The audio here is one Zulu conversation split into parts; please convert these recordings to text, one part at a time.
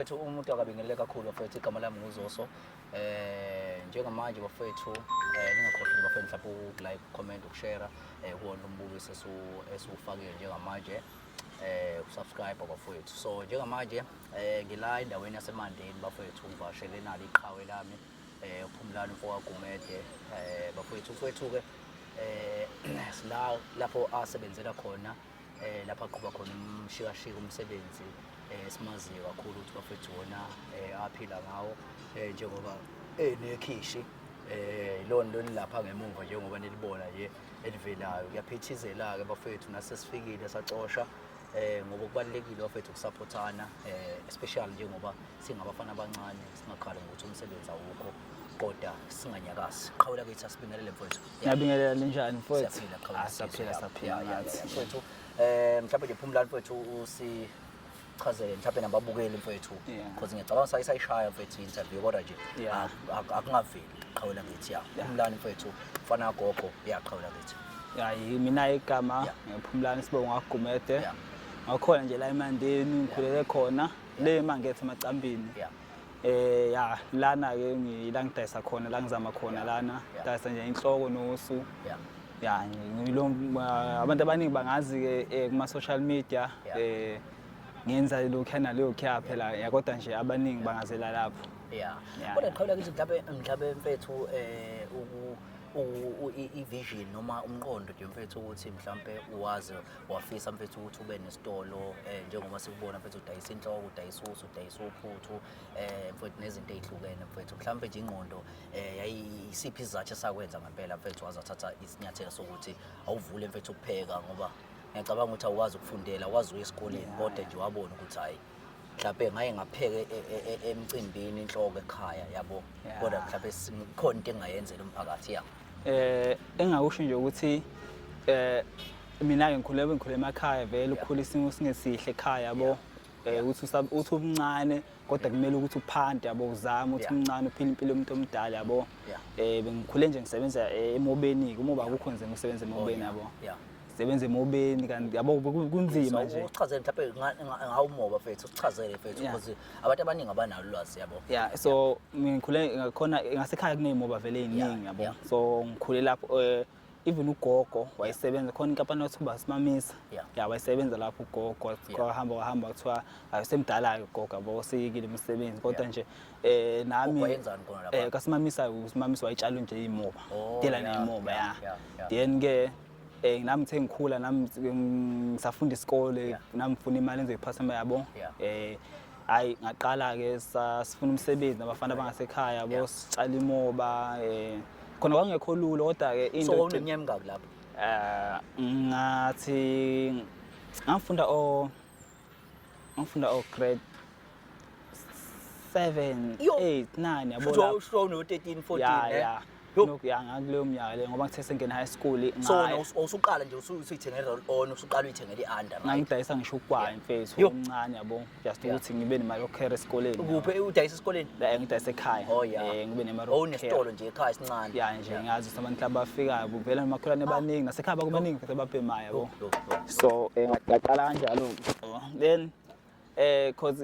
Mfethu, umuntu akabingelele kakhulu bafethu. Igama lami nguZoso. Njengamanje bafethu, ningakhohlwa bafethu mhlawumbe ukulike, comment, ukushare kuwona umbukiso esiwufakile njengamanje, usubscribe bafethu. So njengamanje ngila endaweni yaseMandeni bafethu, ngivakashele nalo iqhawe lami, uPhumlani mfoka Gumede bafethu. Mfethu ke, sila lapho asebenzela khona, lapha aqhuba khona umshikashika, umsebenzi simaziyo kakhulu ukuthi bafethu wona aphila ngawo, njengoba enekhishi lona lolu lapha ngemuva, njengoba nilibona nje elivelayo. Kuyaphithizela ke bafethu, nasesifikile sacosha ngoba kubalulekile bafethu ukusupportana, especially njengoba singabafana abancane, singakhali ngokuthi umsebenzi awukho kodwa singanyakazi. Qhawe lakithi, asibingelele mfowethu. Ngiyabingelela, ninjani mfowethu? Siyaphila qhawe. Ah, siyaphila, siyaphila ngathi. Mfowethu, mhlawumbe nje Phumlani mfowethu, usichazele mhlawumbe nababukeli mfowethu, because ngiyacabanga saye sayishaya mfowethu i-interview kodwa nje akungaveli. Qhawe lakithi, ya. Phumlani mfowethu, mfana gogo, ya, qhawe lakithi. Ya, mina igama ngiPhumlani, sibonga Gumede. Ngakhona nje la eMandeni, ngikhulele khona le eMangethe emacambini. Ya, lana ke ngila ngidayisa khona, la ngizama khona lana. Dayisa nje inhloko nosu. Ya, ngilo abantu abaningi bangazi ke kuma social media. Ngenza lokhu nalokhu phela ya, kodwa nje abaningi bangazela lapho. Kodwa qhawe lakithi, mhlawumbe mfethu, i-vision noma umqondo nje mfethu ukuthi mhlawumbe uwaze wafisa mfethu ukuthi ube nesitolo, njengoba sikubona mfethu udayisa inhloko, udayisa usu, udayisa uphuthu mfethu, nezinto ey'hlukene mfethu, mhlawumbe nje ingqondo yayisiphi isizathu esakwenza ngempela mfethu waze wathatha isinyathelo sokuthi awuvule mfethu ukupheka? Ngoba ngiyacabanga ukuthi awukwazi ukufundela, awukwazi uya esikoleni, kodwa nje wabona ukuthi hhayi, mhlawumbe ngaye ngapheka emcimbini inhloko ekhaya, yabo, kodwa mhlawumbe khona into engingayenzela umphakathi, ya. Engakusho nje ukuthi mina ke ngikhule emakhaya vele, ukukhula isimo singesihle ekhaya, yabo, ukuthi uthi umncane kodwa kumele ukuthi uphante, yabo, uzame ukuthi umncane uphile impilo yomuntu omdala, yabo. Bengikhule nje ngisebenza emobeni, umoba akukho nzima ukusebenza emobeni, yabo. Sebenza emobeni kanti, yabo, kunzima nje. Usichazele mhlawumbe ngawumoba mfethu, usichazele mfethu, because abantu abaningi abanalo ulwazi, yabo. Yeah, so ngikhule ngakhona ngasekhaya kuney'moba vele ey'ningi, yabo. So ngikhule lapho, even ugogo wayesebenza khona inkampani kwathiwa Simamisa. Ya, wayesebenza lapho ugogo. Kwahamba kwahamba kuthiwa ayisemdala-ke ugogo, yabo, seyekile umsebenzi kodwa nje nami Ugogo wayenzani khona lapha? Kasimamisa, uSimamisa wayetshala nje iy'moba, dela ney'moba, ya. Then ke nami ngithe ngikhula, nami ngisafunda isikole, nami ngifuna imali engizoyiphasa, yabo. Hayi, ngaqala ke sasifuna umsebenzi nabafana bangasekhaya, yabo, sitshala imoba. Khona kwakungekho lula kodwa ke So into wawuneminyaka emingaki lapho? Ngathi ngafunda o grade 7, Yo. 8, 9, yabo, Shuthi lapho. wawusho no-13, 14? Ya. Eh? Ya. Yo. Ya, ngakuleyo minyaka leyo, ngoba ngithe sengena high school So wena wawusuqala nje usuyithengela roll on, usuqala uyithengela i-under, right? Ngangidayisa ngisho ugwayi mfethu Yo. omncane, yabo, just ukuthi ngibe nemali yokukhera esikoleni. Kuphi, udayisa esikoleni? La ngidayisa ekhaya. Ngibe nemali Oh, yokukhera. unesitolo nje ekhaya esincane? Ya nje, ngazi ukuthi abantu abafikayo kuvela nomakhelwane abaningi nasekhaya bakubaningi futhi ababhemayo, yabo. Yo, yo, yo. So ngaqala kanjalo, then cause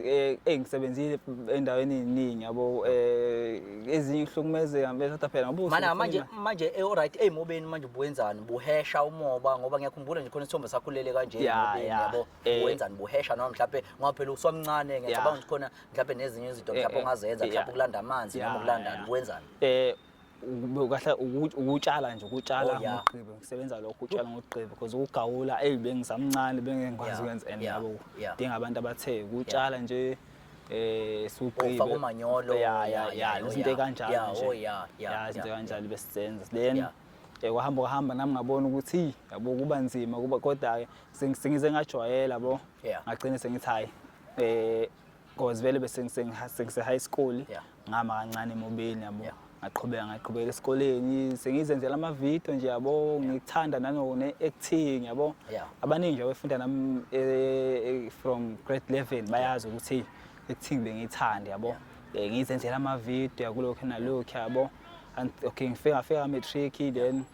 ngisebenzile endaweni eziningi, yabo, ezinye ihlukumezeka mfethu, kodwa phela ngoba Mana usufuna manje imali. Manje alright, ey'mobeni manje ubuwenzani? Buhesha umoba? Ngoba ngiyakhumbula nje khona isithombe sakho ulele kanje emobeni, yabo. Uwenzani, buhesha noma mhlawumbe, ngoba phela uswamncane, ngiyacabanga ukuthi khona mhlawumbe nezinye izinto mhlawumbe ongazenza, mhlawumbe ukulanda amanzi noma ukulandani, ubuwenzani? Kahle ukutshala nje, ukutshala ngogqibo, ngisebenza lokho, ukutshala ngogqibo, because ukugawula, eyi, bengisamncane, bengeke ngikwazi ukwenza and yabo, dinga abantu abathe ukutshala nje sugqibe. Ufaka umanyolo, Ya, ya, ya, izinto ey'kanjalo nje. Oh, ya, Ya, izinto kanjalo besizenza. Then kwahamba kwahamba, nami ngabona ukuthi, yabo, kuba nzima kuba, kodwa-ke sengize ngajwayela, yabo. Ngagcina sengithi hhayi, cause vele bese sengise high school. Ngama kancane emobeni, yabo. Ngaqhubeka esikoleni, sengizenzela amavidiyo nje, yabo, ngikuthanda nane-acting, yabo. Abaningi nje abefunda nami from grade 11 bayazi ukuthi acting bengiyithanda, yabo. Ngizenzela amavidiyo kulokhu nalokhu, yabo. And okay, ngifika ngafika matric, then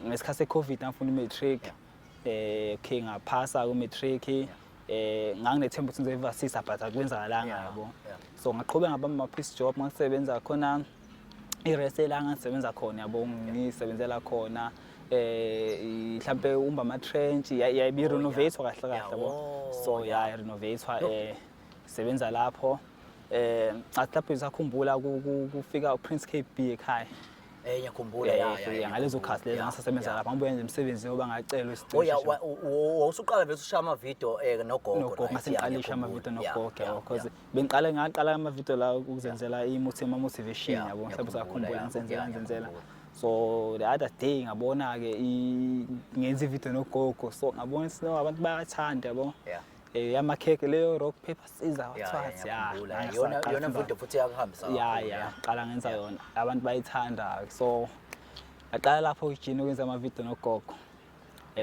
ngesikhathi se-COVID ngafunda i-matric. Okay, ngaphasa ku-matric. Nganginethemba ukuthi ngizoyivasisa, but akwenzakalanga, yabo. So ngaqhubeka ngabamba ama-piece job, ngasebenza khona irese la ngangisebenza khona, yabo, ngisebenzela khona mhlambe umba ama trench yayibi renovate kahle kahle, yabo. So ya renovate, sebenza lapho. Ngathi lapho ngisakhumbula kufika uPrince KB ekhaya. Ngiyakhumbula, ya. Ngalezo khathi lezo ngasasebenza lapha, ngibuye nje umsebenzi yoba ngacela Oh ya, wawusuqala vese ushaya ama-video nogogo? Nogogo, ngase ngiqala isha ama-video nogogo, yabo, because bengiqale ngaqala ama-video la ukuzenzela ama-motivation, yabo, mhlawumbe usakhumbula, ngizenzela. So the other day ngabona-ke ngenza ividiyo nogogo, so ngabona ukuthi no, abantu bayathanda, yabo, yamakhekhe leyo, rock paper scissors, wathiwa ya yona video futhi yakuhambisa. Ya, qala ngenza yona, abantu bayithanda, so aqala lapho ujini ukwenza amavidiyo nogogo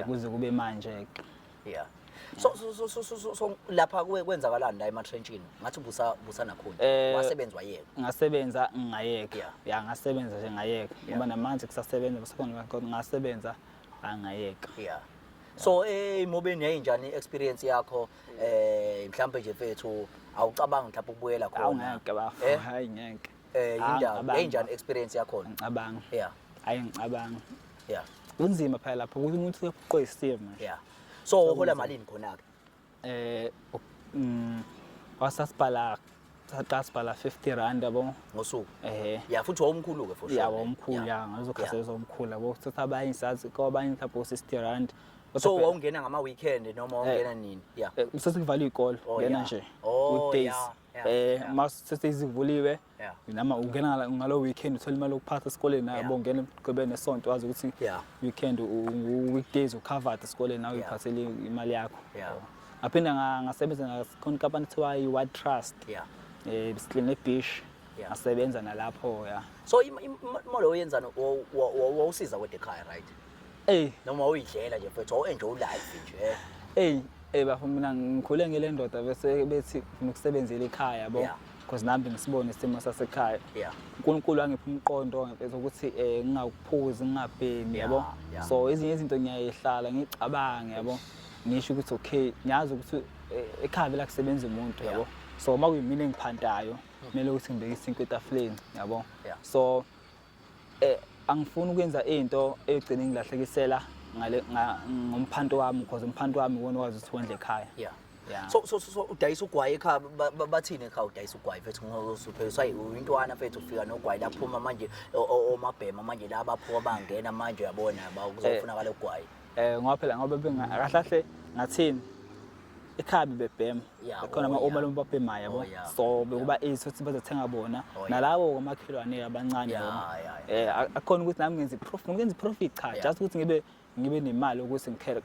kuze kube manje. Yeah, so lapha kuwe kwenzakalani la ema-trenchini? Ngathi busa nakhona wasebenza wayeka? Ngasebenza ngayeka. Ya, ngasebenza nje ngayeka, ngoba namanje kusasebenza kusakhona, ngasebenza angayeka. Yeah, so emobeni yayinjani i-experience yakho? Mhlawumbe nje mfethu, awucabangi mhlawumbe ukubuyela khona? Awungeke bafo, hayi ngeke. Yindaba yayinjani experience yakhona? Ngicabanga, hayi ngicabanga, kunzima phela lapho ukuthi umuntu uyaphuqwa isimo manje. Yeah, so uhola malini khona-ke? Wasasibhala, saqala sibhala R50, yabo. Ngosuku? Eh. Ya, futhi wawumkhulu-ke for sure. Ya, wawumkhulu, ya, ngalezo khathi lezo wawumkhulu, yabo, kuthatha abanye sazi kwabanye mhlawumbe u-R60. So wawungena ngama-weekend noma wawungena nini? Ya. Sesikuvalwe iy'kole, ngena nje weekdays, uma sesivuliwe nama ungena ngalo weekend, uthola imali yokuphatha esikoleni nayo, yabo, ungena ugqibele nesonto, wazi ukuthi weekend, weekdays ucovered esikoleni nawe, uyiphathele imali yakho. Ngaphinda ngasebenza nakhona inkampani kuthiwa i-White Trust, siklina eBhish, ngasebenza nalapho, ya. So imali oyenzani wawusiza kodwa ekhaya, right? Ey. Noma wawuyidlela nje mfethu, wawu-enjoy ulife nje? Ey, bafo, mina ngikhule ngile ndoda bese bethi ngifuna ukusebenzela ekhaya, yabo, because nami ngisibone isimo sasekhaya. uNkulunkulu wangipha umqondo ngempela ukuthi ngingakuphuzi, ngingabhemi, yabo. So ezinye izinto ngiyayihlala ngicabange, yabo, ngisho ukuthi okay, ngiyazi ukuthi ekhaya vele akusebenza umuntu, yabo, so uma kuyimina engiphantayo kumele ukuthi ngibeke isinkwa etafuleni, yabo. So angifuni ukwenza into egcine ngilahlekisela ngale ngomphanto wami, because umphanto wami iwona owazi ukuthi wondle ekhaya. Yeah. So udayisa ugwayi ekhaya, bathini ekhaya udayisa ugwayi mfethu? Ngosuphela uyintwana mfethu, ufika nogwayi laphuma manje omabhema manje la baphuma bangena manje, uyabona, kuzofunakala ugwayi. Ngoba phela ngoba benga kahle kahle ngathini, ekhaya bebebhema, khona omalume babhemayo, yabo, so bekuba easy ukuthi bazothenga bona nalabo komakhelwane abancane, yabo. Akukhona ukuthi nami ngenza i-profit, ngenza i-profit, cha, just ukuthi ngibe nemali ukuthi ngikhele.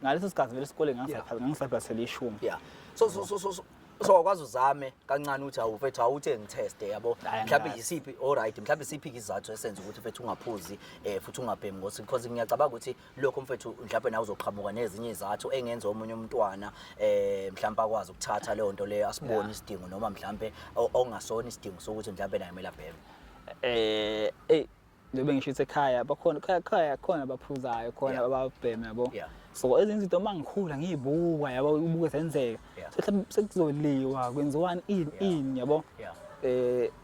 Ngaleso sikhathi vele isikole ngangisabhasela 10. Yeah, so wakwazi uzame kancane ukuthi awu mfethu, awuthe ngitheste, yabo, mhlawumbe yisiphi, all right, mhlawumbe isiphi isizathu esenza ukuthi mfethu ungaphuzi futhi ungabhemi? Ngosi because ngiyacabanga ukuthi lokho mfethu mhlawumbe nawe uzoqhamuka nezinye izathu engenza omunye umntwana mhlawumbe akwazi ukuthatha leyo nto leyo, asibone isidingo noma mhlawumbe ongasona isidingo sokuthi mhlawumbe naye kumele abheme. Ey, njengoba ngisho ukuthi ekhaya bakhona, ekhaya khona abaphuzayo khona, ababhema, yabo. So ezinye izinto uma ngikhula ngiyibuka, yabo, ubuke zenzeka, so mhlawumbe sekuzoliwa kwenziwani, ini ini, yabo.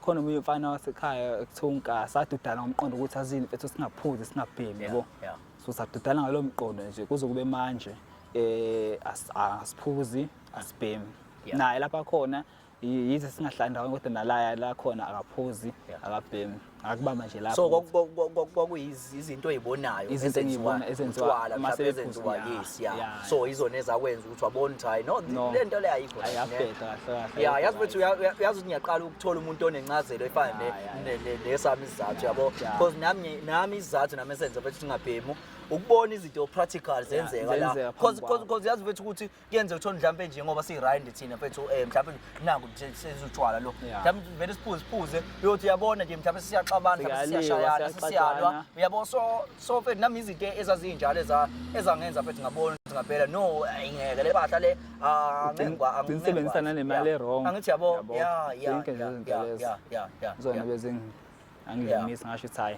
Khona omunye umfana wasekhaya ekuthiwa uNkasa, sadudana ngomqondo ukuthi azini mfethu, singaphuzi, singabhemi, yabo. So sadudana ngalowo mqondo nje kuze kube manje, asiphuzi, asibhemi. Naye lapha khona yize singahlali ndawonye, kodwa nalaya la khona akaphuzi, akabhemi, akubamba nje lapho. So kwakuyizinto oyibonayo? Izinto engiyibona ezenziwa utshwala uma mhlawumbe sebephuza, ezenziwa, yes, yeah. So izona ezakwenza ukuthi wabona ukuthi hayi no, No. le nto le ayikho right, ne? Ayabheda kahle kahle. Ya, ayikho yazi mfethu, right. uyazi ukuthi ngiyaqala ukuthola umuntu onencazelo efana nesami isizathu, yabo, because nami isizathu nami esenza mfethu singabhemi ukubona izinto practical zenzeka la. Zenzeka phambi Cause kwakho. Cause yazi mfethu ukuthi kuyenzeka uthole mhlawumbe nje ngoba siyi-right thina mfethu, mhlawumbe nangu sezutshwala lo, mhlawumbe vele siphuze siphuze, uyothi uyabona nje mhlawumbe sisiyaxabana, mhlawumbe Siyaliwa, sisiyashayana, sisiyalwa, siyaxabana. uyabo. So mfethu nami izinto ezazinjalo ezangenza mfethu ngabona ukuthi ngampela no, ayi, ngeke le bahla le, ah, ngeke Ugcina usebenzisana nemali e-wrong. Angithi yabo? Yabo. Ya. Zonke nje izinto lezo. Ya. Zona angidlumisa, ngasho ukuthi hayi,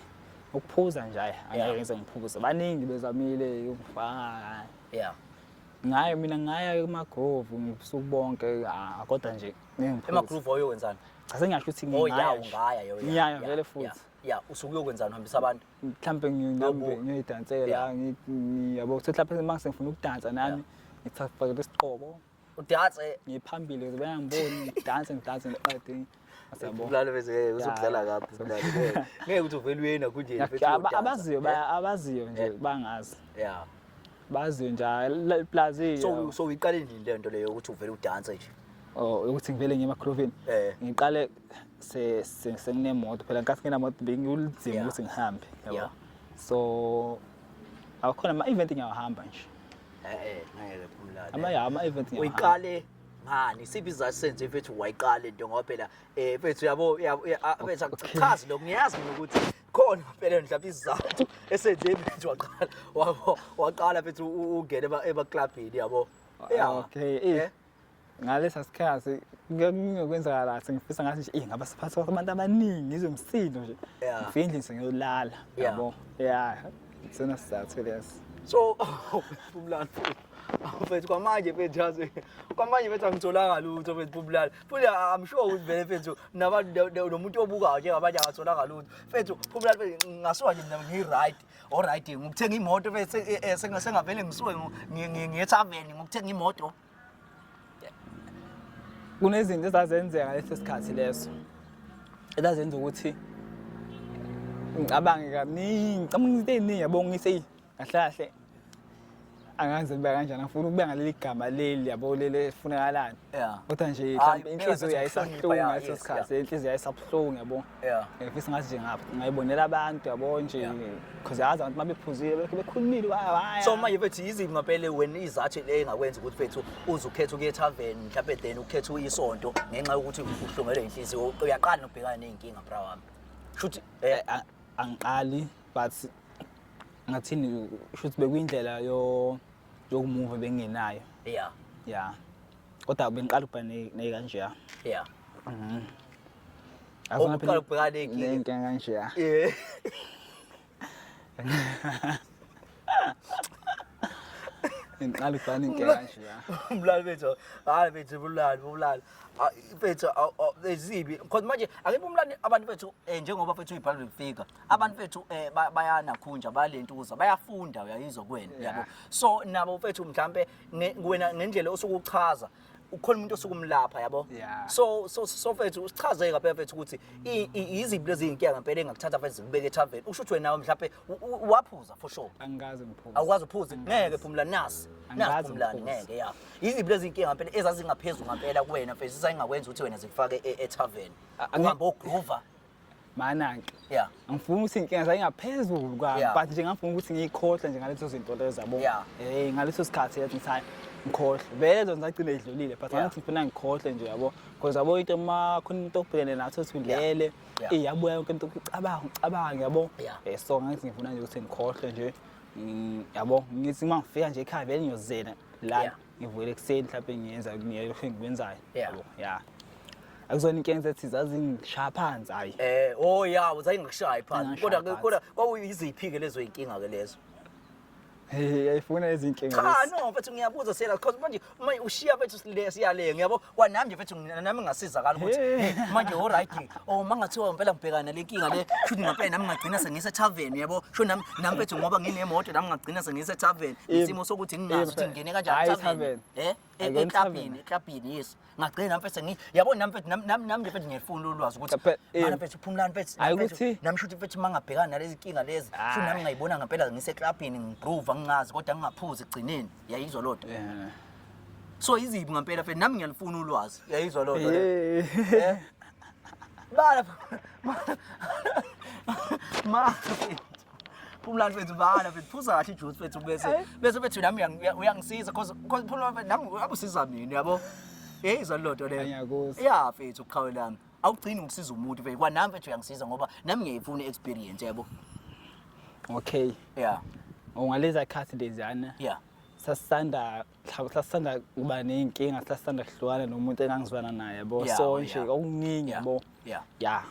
ukuphuza nje hayi, angeke ngize ngiphuze, baningi bezamile ukufaka. Ngayo mina ngaya ema-groove ubusuku bonke, ah, kodwa nje ngeke ngiphuze. Ema-groove oyokwenzani? Cha, sengingasho ukuthi Oh ngingaya ya, nje. ungaya yo. Ngiyaya vele futhi. Ya, usuke uyokwenzani, uhambisa abantu? Mhlampe nami Yobuka. ngiyoyidansela, yabo, kuthi mhlampe uma sengifuna ukudansa nami ngithatha isigqoko Udanse. ngiphambili ukuze bengangiboni, ngidanse ngidanse ngiqede, yabo. Umdlalo bese ngeke usudlala kabi umdlalo. Ngeke ukuthi uvele uye nakho nje mfethu uyodansa. Abaziyo abaziyo nje bangazi. Baziyo nje plus. So uyiqale nini le nto leyo ukuthi uvele udanse nje? Oh, ukuthi ngivele ngiye emagroovini. Ngiqale senginemoto phela, nkathi nginemoto bengiwulizima ukuthi ngihambe, yabo. So akhona ama-event ngiyawahamba nje. Ngeke Phumlani. Ama-event ngiyawahamba. Uyiqale ngani? Siphi isizathu senze mfethu wayiqala into, ngoba phela mfethu yabo mfethu akuchazi lokho, ngiyazi mina ukuthi khona phela mhlawumbe isizathu esenze mfethu waqala waqala mfethu ungene emaklabhini, yabo. Okay. Ngalesa sikhathi kungekwenzakala kahle, ngifisa ngathi nje ngaba siphathi abantu abaningi ngizwe umsindo nje. Ngifike endlini sengiyolala, yabo. Yeah, sona sizathu leso. So Phumlani mfethu, kwamanje mfethu yazi kwamanje mfethu angitholanga lutho mfethu Phumlani. Futhi I'm sure ukuthi vele mfethu nabantu nomuntu obukayo njengamanje akatholanga lutho. Mfethu Phumlani mfethu ngasuka nje mina ngi-right. Alright, ngokuthenga imoto mfethu sengavele ngisuke ngiye ethaveni ngokuthenga imoto. Kunezinto ezazenzeka ngaleso sikhathi leso ezazenza ukuthi ngicabange kaningi, ngicabanga izinto ey'ningi, yabo, ngithi kahle kahle angazi ngibe kanjani, angifuni ukubeka ngaleli gama leli, yabo, leli elifunekalani. Kodwa nje mhlawumbe inhliziyo yayisabuhlungu ngaleso sikhathi, inhliziyo yayisabuhlungu, yabo. Ngifisa ngathi nje ngayibonela abantu, yabo, nje because yazi abantu mabephuzile belokhu bekhulumile waya. So manje mfethu yiziphi ngempela wena izathu le engakwenza ukuthi mfethu uze ukhethe ukuya ethaveni mhlawumbe then ukhethe isonto ngenxa yokuthi uhlungelwe inhliziyo, uyaqala nokubhekana ney'nkinga bra wami? Shuthi Angiqali, but ngathini, shuthi bekuyindlela yokumuva bengingenayo. Yeah. Kodwa bengiqala ukuba nekanjeya. Uqala ukubhekana ney'nkinga. Ney'nkinga kanjeya. Ngiqala ukubhekana ney'nkinga kanjeya. Umlalo mfethu, hayi mfethu umlalo, umlalo. Mfethu ezibi. Because manje akekho umlalo abantu mfethu njengoba mfethu uyibhalwe kufika. Abantu mfethu bayanakhunja, bayalentuza, bayafunda, uyayizwa kuwena, yabo. So nabo mfethu mhlambe wena ngendlela osuke uchaza ukhona umuntu osuke umlapha, yabo. So so so mfethu usichazeke ngempela mfethu ukuthi yiziphi lezi zinkinga ngempela engakuthatha mfethu zikubeke ethaveni. Usho ukuthi wena nawe mhlambe waphuza for sure. Angikaze ngiphuze. Awukwazi uphuze. Ngeke Phumla nasi. Nasi Phumlani ngeke ya. Yiziphi lezi zinkinga ngempela ezazingaphezulu ngempela kuwena mfethu esayingakwenza ukuthi wena zikufake ethaveni? Uhambe ogroova. Mana-ke. Angifuni ukuthi inkinga zayingaphezulu kwami, but nje ngafuna ukuthi ngiyikhohle nje ngalezo zinto lezo, yabo. Ngaleso sikhathi yathi ngithi hayi ngikhohle. Vele zona zagcina idlulile, but ngathi ngifuna ngikhohle nje, yabo. Because yabo into uma khona into obhekene nathi uthi ulele, iyabuya yonke into ucabanga ucabanga, yabo. So ngathi ngifuna nje ukuthi ngikhohle nje, yabo, ngithi uma ngifika nje ekhaya vele ngiyozela la ngivukele ekuseni mhlawumbe ngiyenza ngiyelokhu engikwenzayo, yabo. Yeah. Akuzona inkinga ethi zazingishaya phansi, hayi. Oh yeah, zayingakushayi phansi. Kodwa kodwa kwakuyiziphi ke lezo inkinga ke lezo? Hey, ayifuna izinkinga. Cha no mfethu ngiyabuza sela because manje manje ushiya mfethu sile siyale, ngiyabo kwanami nje mfethu nami ngasizakala ukuthi manje all right, oh mangathiwa ngempela ngibhekana nale nkinga le, shuthi ngempela nami ngagcina sengise tavern, yabo, sho nami nami mfethu ngoba nginemoto nami ngagcina sengise tavern, isimo sokuthi ngingazi ukuthi ngingene kanjani tavern, eklabhini, eklabhini, yes, ngagcina nami mfethu sengi yabo nami mfethu nami nami nje mfethu ngiyafuna ulwazi ukuthi mana mfethu Phumlani mfethu nami shuthi mfethu mangabhekana nalezi nkinga lezi shuthi nami ngayibona ngempela ngiseklabhini ngigroove ngingazi kodwa ngingaphuzi ekugcineni, yayizwa loo nto. So iziphi ngempela mfethu nami ngiyalifuna ulwazi, yayizwa loo nto le. Bala ma Phumlani mfethu, bala mfethu, phuza kahle ijuice mfethu, bese bese mfethu nami uyangisiza cause cause Phumlani mfethu nami uyakusiza mina, yabo. Yeyizwa loo nto leyo. Ngiyakuzwa. Ya mfethu qhawe lami. Awugcini ukusiza umuntu mfethu, kwanami mfethu uyangisiza ngoba nami ngiyayifuna i-experience, yabo. Okay. Ngaleza khathi leziyana. Sasisanda sasisanda kuba ney'nkinga, sasisanda kuhlukana nomuntu engangizwana naye, yabo. So nje okuningi, yabo. Yeah.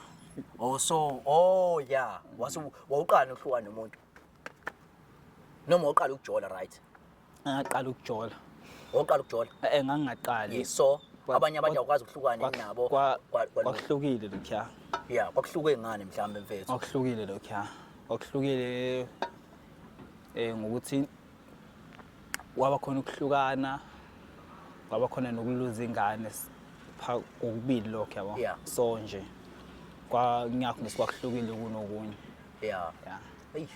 Oh so oh yeah, wase wawuqala ukuhlukana nomuntu. Noma waqala ukujola, right? Ngaqala ukujola. Oqala ukujola? Ngangingaqali. Yes, so abanye abantu awukwazi ukuhlukana nabo. Kwakuhlukile lokhuya. Yeah, kwakuhluke ngani mhlawumbe mfethu? Kwakuhlukile lokhuya. Kwakuhlukile ngokuthi kwaba khona ukuhlukana, kwaba khona nokuluza ingane kokubili lokho yabo. So nje kwa ngiyakho nje kwakuhlukile kunokunye. Yeah. Eish.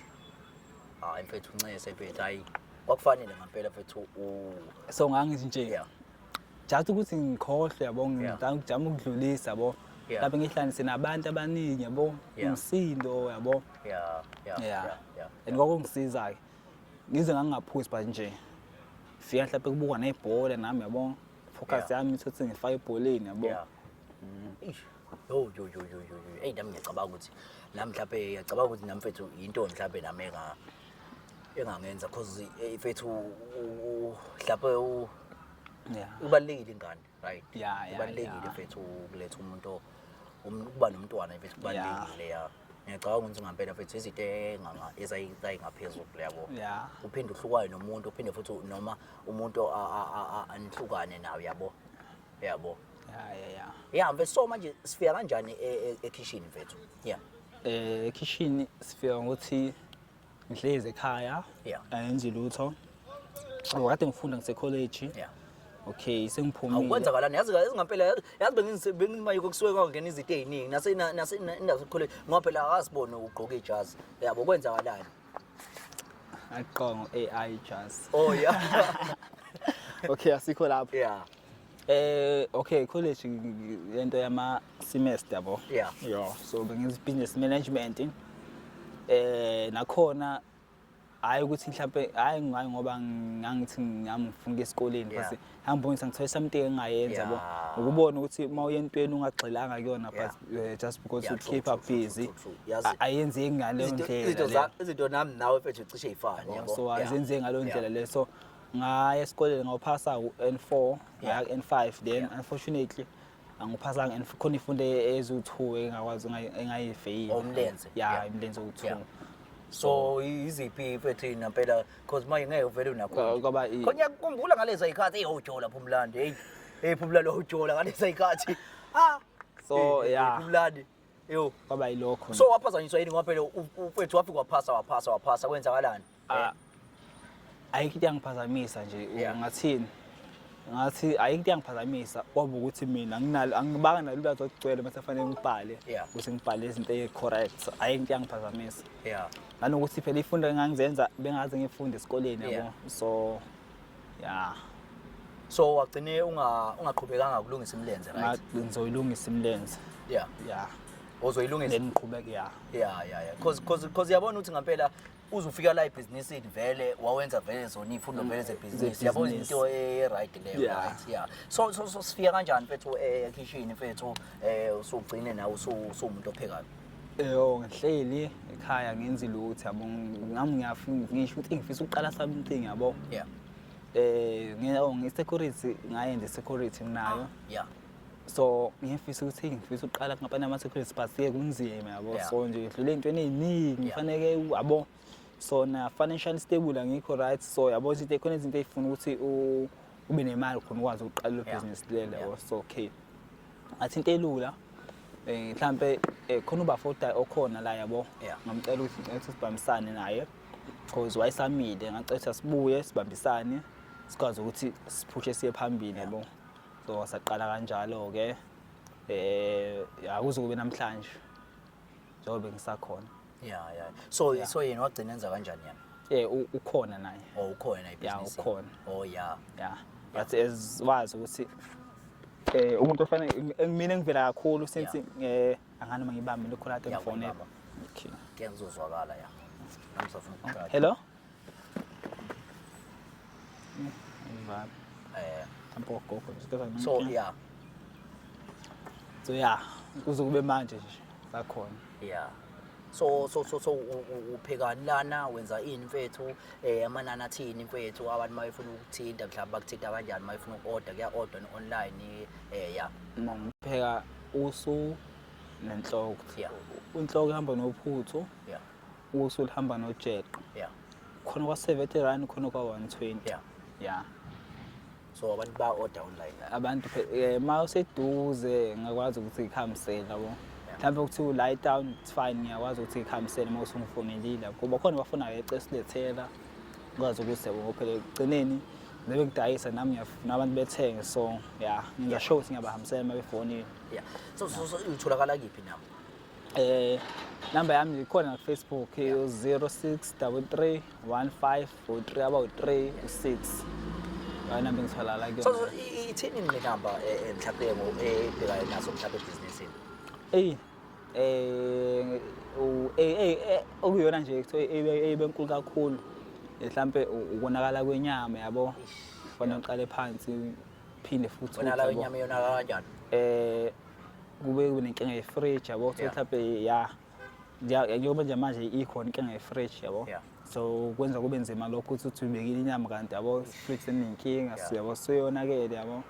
Hayi mfethu, uncese mfethu, hayi kwakufanele ngempela mfethu u So ngangithi nje just ukuthi ngikhohlwe yabo, ngijama ukudlulisa yabo. Lapho ngihlanganise nabantu abaningi yabo, umsindo yabo. And kwakungisiza ke. Ngize ngangingaphuzi but nje fika mhlawumbe kubukwa nebhola nami yabo. Focus yami ithi ngifake ebholeni yabo. Eish. Yo yo yo yo yo. Hey, nami ngiyacabanga ukuthi nami mhlawumbe ngiyacabanga ukuthi nami mfethu into mhlawumbe nami engangenza cause mfethu mhlawumbe ubalekile ingane, right? Ubalekile mfethu ukuletha umuntu ukuba nomntwana mfethu kubalekile ya. Ngiyacabanga ukuthi ngempela mfethu izinto enganga ezayingaphezulu yabo. Uphinde uhlukane nomuntu, uphinde futhi noma umuntu anihlukane nawe yabo. Yabo. Yeah. Yeah, mfethu, so manje sifika kanjani ekhishini mfethu? Yeah. Ekhishini sifika ngokuthi ngihlezi ekhaya. Angenzi lutho. Kade ngifunda ngise college. Okay, sengiphumile. Awukwenzakalani? Yazi yazi ngempela yazi bengimayiko kusuke kwangena izinto eziningi nase nase nase college ngoba phela akasibone ugqoka ijazi. Yabo, kwenzakalani? Aqongo AI jazz. Oh yeah. Okay, asikho lapho. Yeah. Okay, college lento yama semester yabo. Yeah, so bengenza business management. Nakhona hayi ukuthi mhlambe hayi ngayi ngoba ngangithi ngami ngifuna esikoleni bese ngangibonisa ngithola something engayenza yabo. Ukubona ukuthi uma uye entweni ungagxilanga kuyona but just because you keep up busy. Ayenzeki ngaleyo ndlela. Izinto nami nawe mfethu cishe ifane yabo. So azenzeki ngaleyo ndlela le. So ngaya esikoleni ngawuphasa u-N4, ngaya ku-N5, then unfortunately angiphasanga N4, khona ifundo eziwu-2 engakwazi engayifeyila. Umlenze. Yeah, umlenze owu-2. So iziphi mfethu ngempela because manje ngeke uvele unakho. Kwaba Khona ngiyakukhumbula ngaleza zikhathi hey ujola Phumlandi, hey. Hey Phumlandi ujola ngaleza zikhathi. Ah. So yeah. Phumlandi. Yo. Kwaba yilokho. So waphazanyiswa yini ngoba phela mfethu wafika waphasa waphasa kwenzakalani? Ayikho into yangiphazamisa nje, ngathini? Ngathi ayikho into yangiphazamisa kwaba ukuthi mina anginalo angibanga nalo ulwazi olugcwele mase fanele ngibhale ukuthi ngibhale izinto ezi-correct. Ayikho into yangiphazamisa. Nanokuthi phela ifundo engangizenza bengaze ngifunde esikoleni yabo. So yeah. So wagcine ungaqhubekanga ukulungisa imilenze, right? Ngizoyilungisa imilenze. Yeah. Yeah. Ozoyilungisa. Then ngiqhubeke yeah. Yeah. Cause yabona ukuthi ngempela uzufika la ebhizinisini vele wawenza vele zona izifundo vele zebhizinisi yabo, into e-right leyo, right? Yeah. So so so sifika kanjani mfethu ekhishini mfethu, usugcine nawe usuwumuntu ophekayo? Yo, ngihleli ekhaya ngenza lutho yabo, ngami ngiyafuna ngisho ukuthi ngifisa ukuqala something yabo. Ngi-security ngayenza i-security nginayo. So ngifisa ukuthi ngifisa ukuqala nkampani yama-security but ke kunzima yabo. So nje ngidlule ey'ntweni ey'ningi kufaneke yabo. So na financial stable angikho right, so yabo izinto khona izinto ey'funa ukuthi ube nemali khona ukwazi ukuqala lo business lelo yabo. So okay, ngathi into elula mhlambe khona ubafoda okhona la yabo, ngamcela ukuthi ngicela ukuthi sibambisane naye because wayesamile, ngacela ukuthi asibuye sibambisane sikwazi ukuthi siphushe siye phambili yabo. So saqala kanjalo ke akuze kube namhlanje njengoba ngisakhona. Yeah. So so yena wagcina enza kanjani yena? Ukhona naye. Oh, ukhona naye ibhizinisi. Yeah, ukhona. Oh yeah. Yeah. But as wazi ukuthi umuntu ofanele mina ngivela kakhulu since angani mangibambe lokho la telefone. Okay. Ke ngizozwakala ya. Ngisafuna ukuqala. Hello? So yeah. So yeah, kuze kube manje nje sakhona. Yeah. So so so so uphekani lana, wenza ini mfethu, amanani athini mfethu, abantu mayefuna ukuthinta mhlawumbe bakuthinta kanjani, mayefuna uku-order kuya-order online yeah. Ngipheka usu nenhloko. Inhloko ihamba nophuthu. Usu lihamba nojeqe. Khona kwa 70 rand, khona kwa 120. Yeah. So abantu ba order online. Abantu uma useduze ngakwazi ukuthi ngikuhambisele yabo. Mhlawumbe kuthiwa ula e-town, it's fine, ngiyakwazi ukuthi ngikuhambisele uma usungifonelile, kuba khona abafunayo eceleni ngikwazi ukuthi yabo phela ekugcineni ngibe ngidayisa nami ngiyafuna abantu bethenge, so yeah, ngingasho ukuthi ngiyabahambisela uma befonile. Yeah. So utholakala kiphi namba? Namba yami ikhona na Facebook, 0633 1543 about 3 6. Hayi, namba ngitholakala So kuyona. So ithini ingqinamba mhlawumbe ebhekane nazo mhlawumbe ebhizinisini? Eyi, okuyona nje kuthiwa eyibe enkulu kakhulu mhlambe ukonakala kwenyama yabo. Kufanele uqale phansi phinde futhi Konakala yabo. kwenyama yonakala kanjani? Kube nenkinga ye-fridge yabo, so mhlawumbe ya njengoba nje manje ikhona inkinga ye-fridge yabo. So kwenza kube nzima lokho ukuthi uthi ubekile inyama kanti yabo fridge senenkinga, so yabo seyonakele yabo.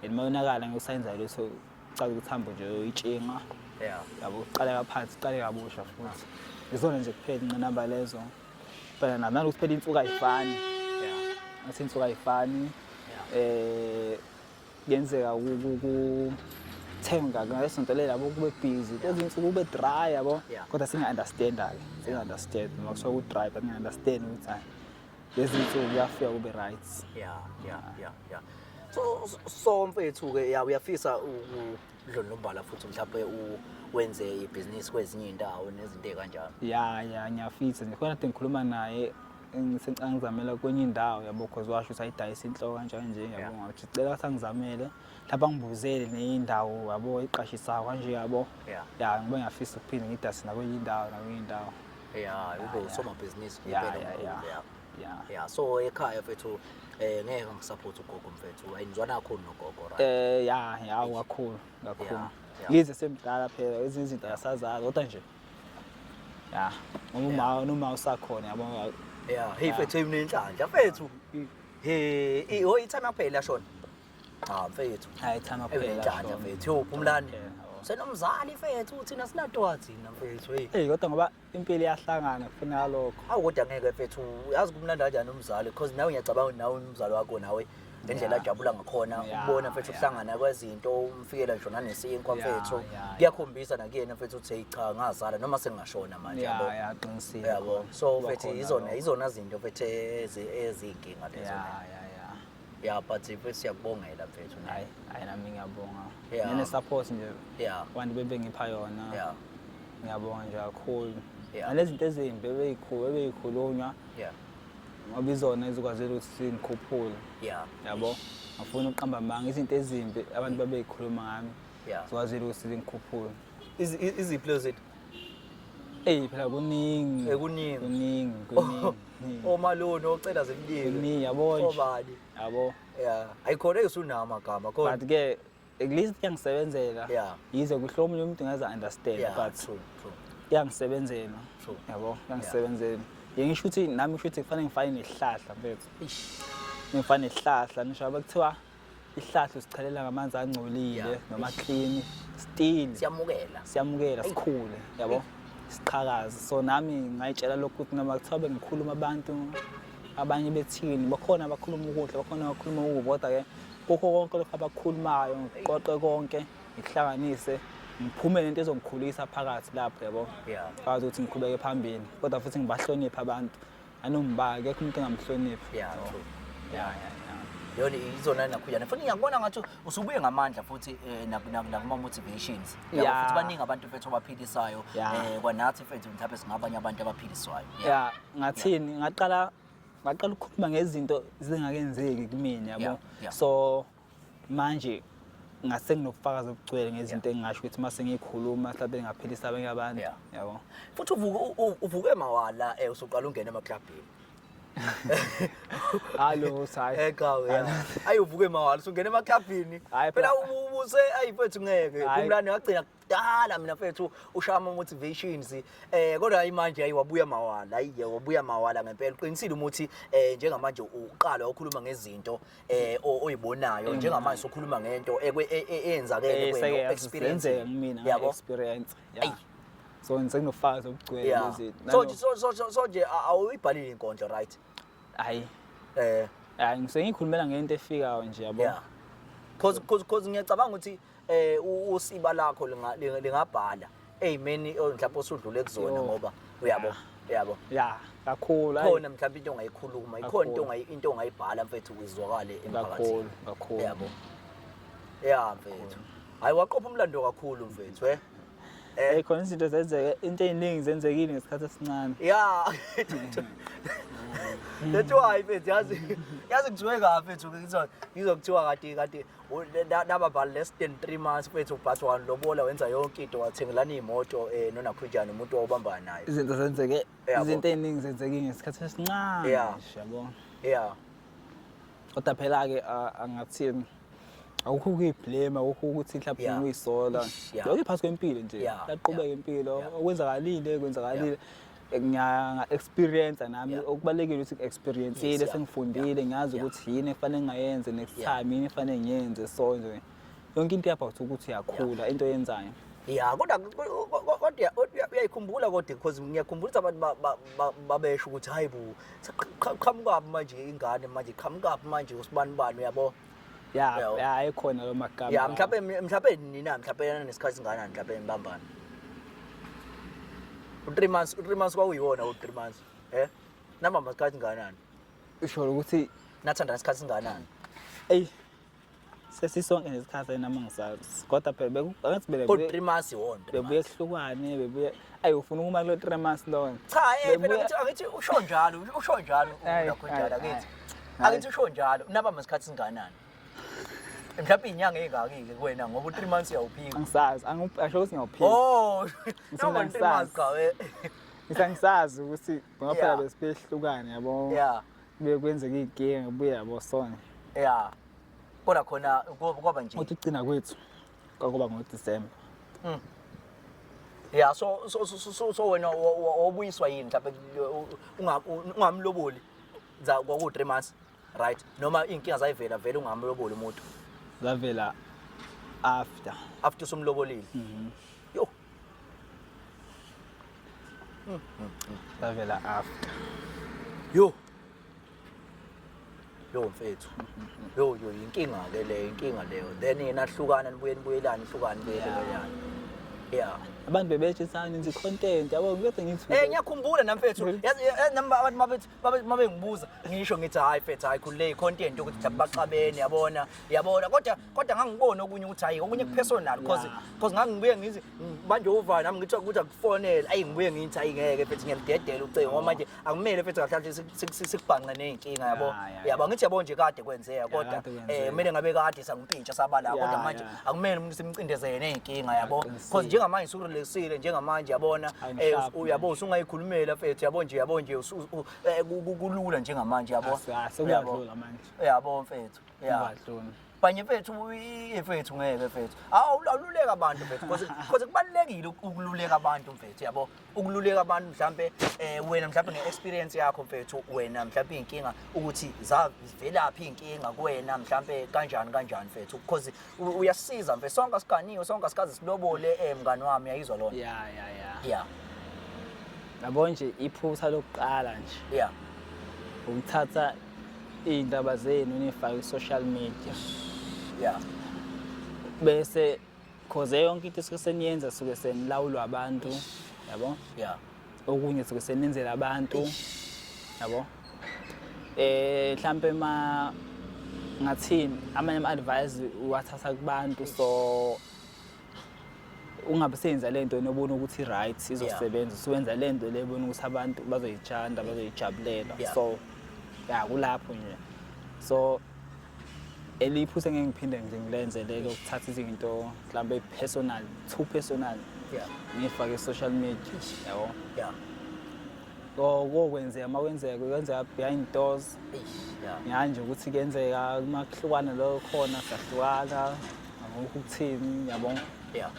And uma yonakala ngeke lutho, ucala ukuthi hambe nje uyitshinga yabo, uqale kaphansi, uqale kabusha futhi. Izona nje kuphela ingqinamba lezo phela, nalokuthi phela insuku ayifani. Ngathi insuku ayifani. Kuyenzeka kuthenga ngesonto lelo yabo kube busy, kwezinye insuku kube dry yabo. Kodwa singa-understand-ke, singa-understand noma kuthiwa ku-dry, but ngiya-understand ukuthi hayi, lezi nsuku kuyafika kube right. Yeah. So mfethu-ke ya uyafisa ukudlondlobala futhi mhlawumbe wenze ibhizinisi kwezinye iy'ndawo nezinto ey'kanjalo? Ya, ngiyafisa nje. Khona kade ngikhuluma naye, ngisengicela ngizamela kwenye indawo yabo, cause washo ukuthi ayidayisa inhloko kanjani nje yabo. Ngathi cela ukuthi angizamele mhlawumbe angibuzele nenye indawo yabo iqashisayo kanje yabo. Ya, ngibe ngiyafisa ukuphinde ngidayise nakwenye indawo, nakwenye indawo. Ya, ube usomabhizinisi impela omkhulu, ya. Ya, so ekhaya mfethu ngeke ngisupport ugogo mfethu, ayinizwana kakhulu nogogo, right? Ya, kakhulu kakhulu. Yize semdala phela, ezinye izinto akasazazi, kodwa nje ya ngoba uma noma usakhona yabo. Yeah, hey mfethu, unenhlanhla mfethu. Hey, i-timer kuphela yashona. Cha mfethu. Hayi, timer kuphela Unenhlanhla yashona. mfethu. Yo, Phumlani. Okay, yabo. Senomzali mfethu, thina sinatoa thina mfethu, hey. Hey, kodwa ngoba impilo iyahlangana kufuneka lokho. Awu kodwa ngeke mfethu, yazi kumnandi kanjani umzali, because nawe ngiyacabanga ukuthi nawe umzali wakho nawe ngendlela ajabula ngakhona ukubona mfethu ukuhlangana kwezinto, umfikela ngisho nanesinkwa mfethu. Kuyakhombisa nakuyena mfethu ukuthi hey cha, ngazala noma sengingashona manje yabo. Ya, qinisile. Yabo. So Kuba mfethu khona izona lokho. izona zinto mfethu eziyinkinga lezo. Ya. Ya, but mfethu siyakubongela mfethu. Hayi, hayi, nami ngiyabonga. Nene support nje. Abantu bebengipha yona. Ngiyabonga nje kakhulu. Nalezi zinto ezimbi ebeyikhulunywa. Ngoba izona ezikwazile ukuthi singikhuphule. Yabo. Ngifuna ukuqamba amanga, izinto ezimbi abantu babeyikhuluma ngami. Zikwazile ukuthi singikhuphule. Iziphi lezo zinto? Ey, phela kuningi. Kuningi. Kuningi, kuningi. Omaloni ocela zimnike. Kuningi yabo nje. Obani? Yabo. Yeah. Ayikhona esunawo amagama khona. But ke at least kuyangisebenzela. Yize kuhlomunye umuntu ngeze understand, but True, true. kuyangisebenzela. True. Yabo, kuyangisebenzela. Ngisho ukuthi nami ngisho ukuthi kufanele ngifane nesihlahla mfethu. Eish. Ngifane nesihlahla, ngisho abakuthiwa isihlahla usichelela ngamanzi angcolile noma clean, still. Siyamukela. Siyamukela, sikhule, yabo. Siqhakaze. So nami ngayitshela lokho ukuthi noma kuthiwa bengikhuluma abantu abanye bethini, bakhona abakhuluma ukudla, bakhona abakhuluma ukubi, kodwa ke kukho konke lokho abakhulumayo, ngiqoqe konke, ngihlanganise, ngiphume nento ezongikhulisa phakathi lapho, yabo. Kwazi ukuthi ngiqhubeke phambili, kodwa futhi ngibahloniphe abantu. Anomba akekho umuntu engamhloniphi. True. Ya. Yona izona nakhuyana. Futhi ngiyakubona ngathi usubuye ngamandla futhi nakuma motivations. Yabo, futhi baningi abantu mfethu abaphilisayo, kwanathi mfethu mhlawumbe singabanye abantu abaphiliswayo. Ya, ngathini, ngaqala ukukhuluma ngezinto zingakenzeki kumina, yabo. So manje ngase nginobufakazi obugcwele ngezinto engingasho ukuthi mase ngikhuluma mhlawumbe ngaphilisa abanye abantu, yabo. Futhi uvuke mawala usuqala ungena emaklabhini. Hallo, hayi. Cha, ya. Ayi, uvuke mawala usungena emaklabhini. Hayi, Phela phela ubuse ayi mfethu ngeke. Hayi. Phumlani wagcina kudala mina mfethu ushaya ama motivations. Kodwa hayi manje hayi wabuya mawala, hayi wabuya mawala ngempela. Uqinisile umuthi njengamanje uqala ukhuluma ngezinto oyibonayo, njengamanje usukhuluma ngento eyenzakele kuwena, Seke experience. yenzeka kumina, Yabo? experience. Ya. Ayi. So ngisenginofakazi obugcwele lezi. So nje awuyibhalile inkondlo, right? Hayi. Hayi, ngisuke ngikhulumela ngento efikayo nje, yabo. Yeah, cause ngiyacabanga ukuthi usiba lakho lingabhala ey'meni mhlawumbe osudlule kuzona, Yo. ngoba uyabo, uyabo. Ya, kakhulu, hayi. Khona mhlawumbe into ongayikhuluma, ikhona into Kakhulu. into ongayibhala, mfethu, izwakale emphakathini. Kakhulu, kakhulu. Yabo, ya mfethu, hayi, waqopha umlando kakhulu, mfethu, eh. Eh, khona izinto zenzeke, into ey'ningi zenzekile ngesikhathi esincane. Ya, that's why, mfethu, yazi kuthiwe kabi, mfethu, ngizokuthiwa kade nababhala less than 3 months, mfethu, but walobola, wenza yonke into, wathengelana iy'moto nonakhunjani umuntu owubambana naye. Izinto zenzeke, Yabo. izinto ey'ningi zenzekile ngesikhathi esincane nje, yabo. Kodwa phela-ke angathini, akukho ukuyi-blame, akukho ukuthi mhlawumbe uyisola. Yonke iphasi kwempilo nje, yaqhubeka impilo. Okwenzakalile kwenzakalile. Ngiya-experience nami. Okubalulekile ukuthi ngi-experience-ile, sengifundile, ngiyazi ukuthi yini ekufanele ngingayenze next time, yini ekufanele ngiyenze. So nje yonke into about ukuthi uyakhula into oyenzayo. Ya, kodwa uyayikhumbula kodwa, because ngiyakhumbula ukuthi abantu babesho ukuthi, hayi bo, qhamukaphi manje ingane manje, qhamukaphi manje usibani bani, uyabo? Ya. Yabo. Ya, ekhona lo magama Ya. lawo. Mhlawumbe nina mhlawumbe nesikhathi singanani mhlawumbe nibambana? U-3 months, u-3 months kwakuyiwona u-3 months, nabamba isikhathi singanani? Usho ukuthi Nathandana isikhathi singanani? Eyi, sesisonke nesikhathi nami angisazi, kodwa phela angathi bele Kodwa 3 months iwona 3 bebuye months. kuhlukane, bebuye, ayi, ufuna ukuma kulo 3 months lona. Cha, phela Bebuye- angithi usho njalo, usho njalo. Ayi, Nakho njalo. ayi, Angithi ayi. angithi usho njalo, nabamba isikhathi singanani mhlawumbe, iy'nyanga ey'ngaki-ke kuwena, ngoba u-3 months uyawuphika? Angisazi, asho ukuthi ngiyawuphika. Oh, noma Ngisazi. 3 months cha, we. Ngisangisazi ukuthi ngoba phela besibehlukane, yabo, kubuye kwenzeka iy'nkinga, kubuye, yabo, sona. Ya, kodwa khona kwaba nje. Kodwa ukugcina kwethu kwakuba ngoDisemba. Ya, so wena wabuyiswa yini mhlawumbe ungamloboli za kwaku 3 months, right? Noma iy'nkinga zayivela vele ungamloboli umuntu? Zavela after. After usumlobolile? Yo. Zavela after. Yo yo, mfethu, yo yo, inkinga ke leyo, inkinga leyo. Then yena hlukana, nibuye nibuyelane, hlukane, nibuyelane, ya. Abantu bebetshisana nenza i-content, yabo, kuyade ngithi Ngiyakhumbula nami, mfethu, yazi, nami abantu mabethi mabengibuza ngisho ngithi, hayi mfethu, hayi, khulule, i-content ukuthi mhlawumbe baxabene, yabona, yabona, kodwa ngangibona okunye ukuthi hayi, okunye ku-personal, cause cause ngangibuye ngithi manje uvana nami ngithi ukuthi akufonele, ayi, ngibuye ngithi hayi, ngeke mfethu, ngiyalidedela ucingo, ngoba manje akumele, mfethu, kahle kahle sikubhanqe ney'nkinga, yabo. Yabo, angithi, yabo nje kade kwenzeka, kodwa Kade kwenzeka. Kumele ngabe kade sangimpintsha sabala, kodwa manje akumele umuntu simcindezele ney'nkinga, yabo, cause njengamanje usurelaxile njengamanje, yabona. Hayi, ngisharp. Uyabo, usungayikhulumela, mfethu, yabo nje, yabo nje, kulula njengamanje, yabo. Sekuyadlula manje. Yabo, mfethu, ya. Kuyadlula. Banye, mfethu, mfethu, ngeke, mfethu, awululeka abantu, mfethu, because kubalulekile ukululeka abantu, mfethu, yabo, ukululeka abantu. Mhlambe wena mhlambe nge-experience yakho, mfethu, wena mhlambe iy'nkinga ukuthi zavelaphi iy'nkinga kuwena, mhlambe kanjani kanjani, mfethu, because uyasisiza, mfethu. Sonke asiganiwe, sonke asikaze silobole, mngani wami, uyayizwa lona? Ya. Yabo nje, iphutha lokuqala nje ukuthatha iy'ndaba zenu niy'fake ku-social media, bese cause yonke into esuke seniyenza suke senilawulwa abantu, yabo. Okunye suke senenzela abantu, yabo, mhlambe ma ngathini, amanye ama-advice uwathatha kubantu, so ungabe senza lento nobona ukuthi right izosebenza, usuwenza lento le ebona ukuthi abantu bazoyithanda, bazoyijabulela. So ya, kulapho nje, so eliphutha engeke ngiphinde nje ngilenze lelo, ukuthatha izinto mhlawumbe personal, too personal, ngiyifake e-social media, yabo. Kokwenzeka uma kwenzeka, kwenzeka behind doors. Eish, yeah. Ngiyanje ukuthi kuyenzeka uma kuhlukana lo khona sahlukana, akukho ukuthini, yabo. Ya.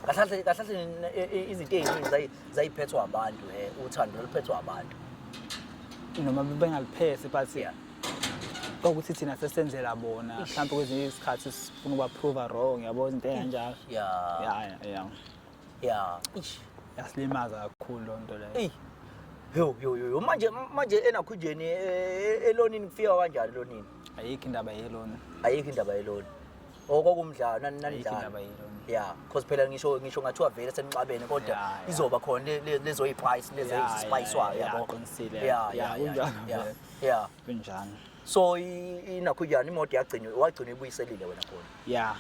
Kahle kahle izinto ey'ningi zayiphethwa abantu, uthando luphethwa abantu. Noma bengaliphethe, but kwakuthi thina sesenzela bona mhlawumbe kwezinye izikhathi sifuna ukuba-prove wrong, yabo, izinto ey'kanjalo. Ya. Ya. Eish. Yasilimaza kakhulu loo nto leyo. Eyi. Yo yo yo manje manje enakhunjeni e, elonini kufika kanjani elonini? Ayikho indaba yeloni. Ayikho indaba yeloni. Okokumdlalo nani Ayikho nanidlala. indaba yeloni. Yeah, cause phela ngisho ngisho ngathiwa vele senixabene kodwa izoba khona lezo iprice lezi ezispayiswayo yabo. Qinisile. Yeah, Yeah, kunjalo yeah. vele. Yeah. Kunjalo. So inakhunjani imoto yagcina wagcina ibuyiselile wena khona. Yeah.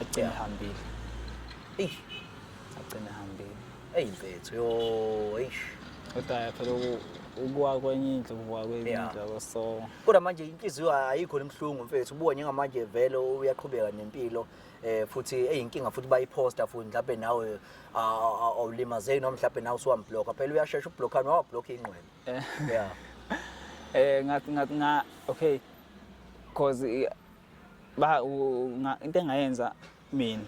Agcina ihambile. Eish. Agcina ihambile. Ey mfethu yo eish. Kodwa phela ukuwa kwenye indlu kuvuka kwenye indlu yabo so. Kodwa manje inhliziyo ayikho nemhlungu mfethu ubuka njengamanje vele uyaqhubeka nempilo futhi eyinkinga futhi bayiposta futhi mhlawumbe nawe awulimazeki noma mhlawumbe nawe usuwamblocka phela uyashesha ukublockana wawablock ingqwele. Yeah. Ngathi ngathi nga okay cause ba into engayenza mina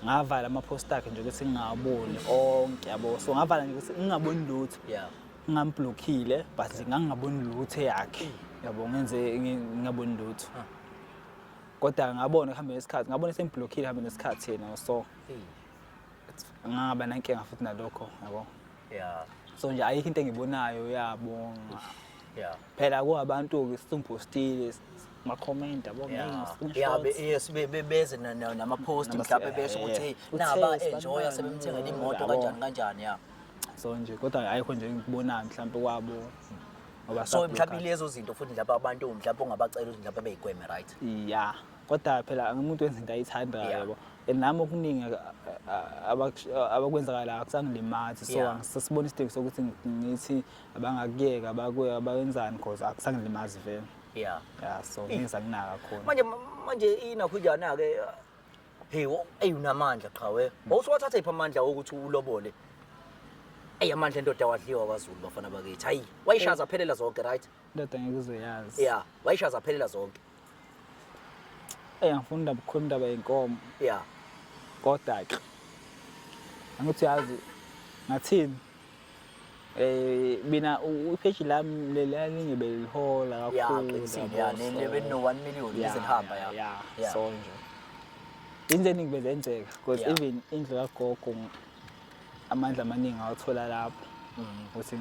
ngavala ama-post akhe nje ukuthi ngingawaboni onke yabo so ngavala nje ukuthi ngingaboni lutho ngingamblockile but nje ngangingaboni lutho eyakhe yabo ngenze ngingaboni lutho kodwa ngabona kuhambe nesikhathi ngabona semblockile hambe nesikhathi yena so ngaba nankinga futhi nalokho yabo so nje ayikho into engibonayo yabo phela kuwabantu-ke singipostile ma-comment yabo yeah yes beze nama-post mhlawumbe besho ukuthi hey naba enjoya sebemthengela imoto kanjani kanjani ya so nje kodwa ayikho nje engikubonayo mhlawumbe kwabo ngoba so mhlawumbe lezo zinto futhi mhlawumbe abantu mhlawumbe ongabacela ukuthi mhlawumbe beyigweme right yeah kodwa phela umuntu wenza into ayithandayo yabo and nami okuningi abakwenzakala akusangilimazi so angisasibona isidingo sokuthi ngithi abangakuyeka abakuye abayenzani cause akusangilimazi vele yeah so ngiza kunaka kakhulu manje manje inakhujana ke hey ey unamandla qhawe wawusuwathatha iphi amandla wokuthi ulobole ey amandla endoda wadliwa kwaZulu bafana bakithi hayi wayishaza phelela zonke right indoda ngeke uzoyazi yeah wayishaza phelela zonke Ey angifuni indaba ukukhuluma indaba yenkomo. Yeah. Kodwa ke angithi uyazi ngathini eh mina ipage lami leliya linye belihola Yeah, kakhulu. qinisile yeah, yabo, so- ne 1 million Yeah, lize lihamba yeah, yeah. yeah, so nje into eningi bezenzeka because even indlu kagogo amandla amaningi awathola lapho ukuthi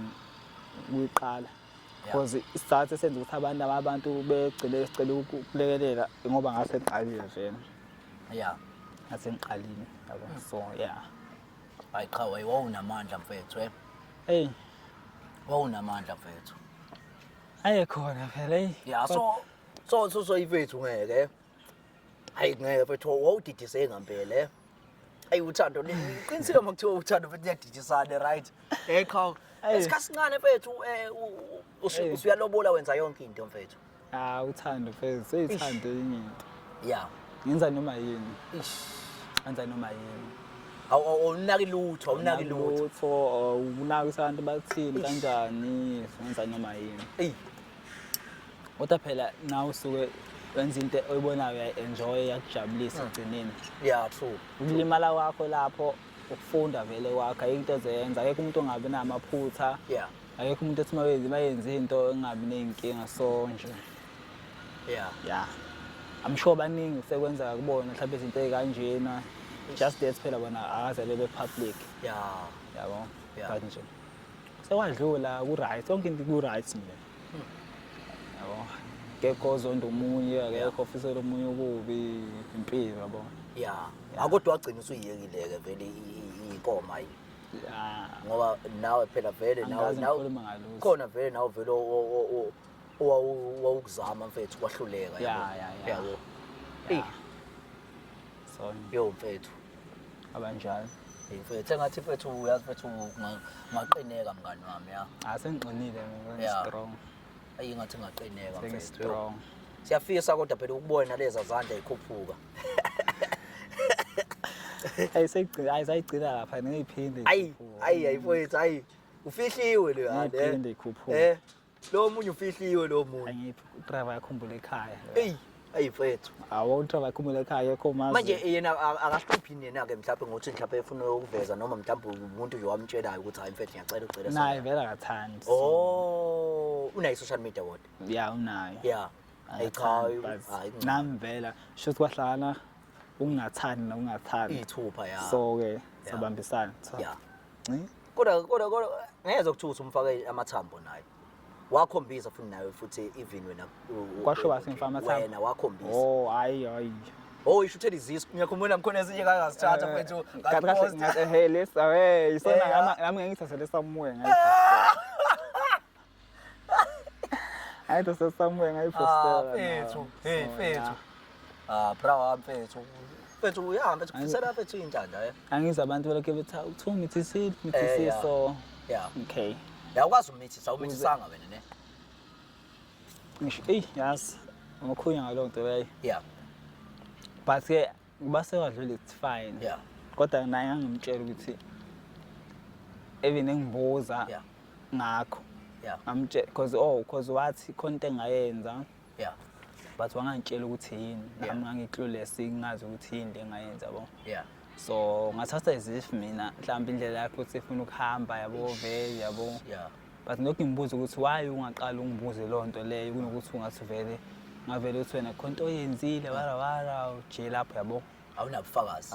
kuyiqala because isizathu esenza ukuthi abantu abantu begcine sicela ukulekelela ngoba ngase ngiqalile vele ngase ngiqalile yabo so yeah Hayi cha wayi wawunamandla mfethu eh. Hey Wawunamandla mfethu. Aye khona phela hey. Yeah so so so so ifethu ngeke. Hayi ngeke mfethu wawudidise ngempela eh. Ayi uthando liqinisile uma kuthiwa uthando mfethu liyadidisana right. Eh cha isikhathi sincane mfethu eh usuyalobola wenza yonke into mfethu. Ah uthando mfethu seyithando enye into. Yeah. Ngenza noma yini. Ish. Ngenza noma yini. Awunaki lutho, awunaki lutho. Lutho, unaki ukuthi abantu bathini kanjani, ngenza noma yini. Ey. Kodwa phela nawe usuke wenza into oyibonayo uyayi-enjoy iyakujabulisa ekugcineni. Yeah, true. Ukulimala kwakho lapho ukufunda vele kwakho ayikho into ozoyenza akekho umuntu ongabi namaphutha. Yeah. Akekho umuntu ethi mabenze bayenze into engabi ney'nkinga so nje. Yeah. Yeah. I'm sure baningi sekwenzeka kubona mhlawumbe izinto ey'kanjena. Just that phela bona akaze bebe public. Yeah. Yabo. Yeah. But nje sekwadlula ku-right yonke into ku-right nje. Yabo. Akekho ozonda omunye, akekho ofisela omunye okubi impilo yabo. Yeah. Akodwa wagcina usuyiyekile-ke vele iy'nkomo ayi. Yeah. Ngoba nawe phela vele nawe Angikaze nawe ngikhulume ngalutho. khona vele nawe vele owawukuzama mfethu kwahluleka Yeah, yabo. yeah, yeah. Yabo. Eyi, So yo mfethu. abanjalo. Hey mfethu engathi mfethu uyazi mfethu ungaqineka mngani wami ya. Ah sengiqinile mina Yeah. strong. Ayi ngathi ngaqineka mfethu. yo. Sengi-strong. Siyafisa kodwa phela ukubona leza zandla ikhuphuka. Ayi seyigcina ayi sayigcina lapha ngiyiphinde. Ayi ayi ayi mfethu ayi ufihliwe lo ya le. Ngiyiphinde ikhuphuke. Eh lo munye ufihliwe lo munye. Angiphi udriver yakhumbula ekhaya. Eyi ayi mfethu. Awu udriver yakhumbula ekhaya ekho mazi. Manje yena akahluphi yena ke mhlawumbe ngokuthi mhlawumbe efuna ukuveza noma mhlawumbe umuntu nje wamtshelayo ukuthi hayi mfethu ngiyacela ucela. Naye vele akathandi. Oh, unayo social media kodwa. Yeah unayo. Yeah. Ayi cha, Akathandi, but hayi nami vela shuthi kwahlala ukungathandi nokungathandi. Iy'thupha ya. So ke sabambisana. Yeah. Nci. Kodwa ngeze kuthiwa usumfake amathambo naye. Wakhombisa futhi nawe futhi even wena Kwasho basi ngifaka amathambo. Wena wakhombisa. Oh, hayi hayi. Oh, ishuthela izisu. Ngiyakhumbula ngikhona ezinye ngangazithatha mfethu. Kahle kahle ngathi hey lesa hey isona nami ngeke ngithathe somewhere ngayiphostela. Ngayithathe somewhere ngayiphostela. Ah, mfethu. Hey mfethu. Ah, bra wami mfethu. Mfethu uyahamba mfethu kufisela mfethu intanda eh. Angizwa abantu belokhu bethi kuthiwa umithisile, umithisile so. Yeah. Okay. Uyakwazi umithisa, umithisanga wena ne. Ngisho eyi yazi ngokhunya ngalowo nto leyo. Yeah. But ke kuba sewadlula it's fine. Yeah. Kodwa naye ngangimtshela ukuthi even engibuza Yeah. ngakho. Yeah. Ngamtshela cause oh cause wathi khona into engayenza Yeah. but wangangitshela ukuthi yini. Yeah. Nami ngangiclueless ngingazi ukuthi yini le engayenza yabo. Yeah. So ngathatha as if mina mhlawumbe indlela yakhe ukuthi ifuna ukuhamba yabo vele yabo. Yeah. But lokhu ngimbuza ukuthi why ungaqala ungibuze leyo nto leyo kunokuthi ungathi vele ngavele uthi wena khona into oyenzile wara wara uje lapho yabo. Awunabufakazi.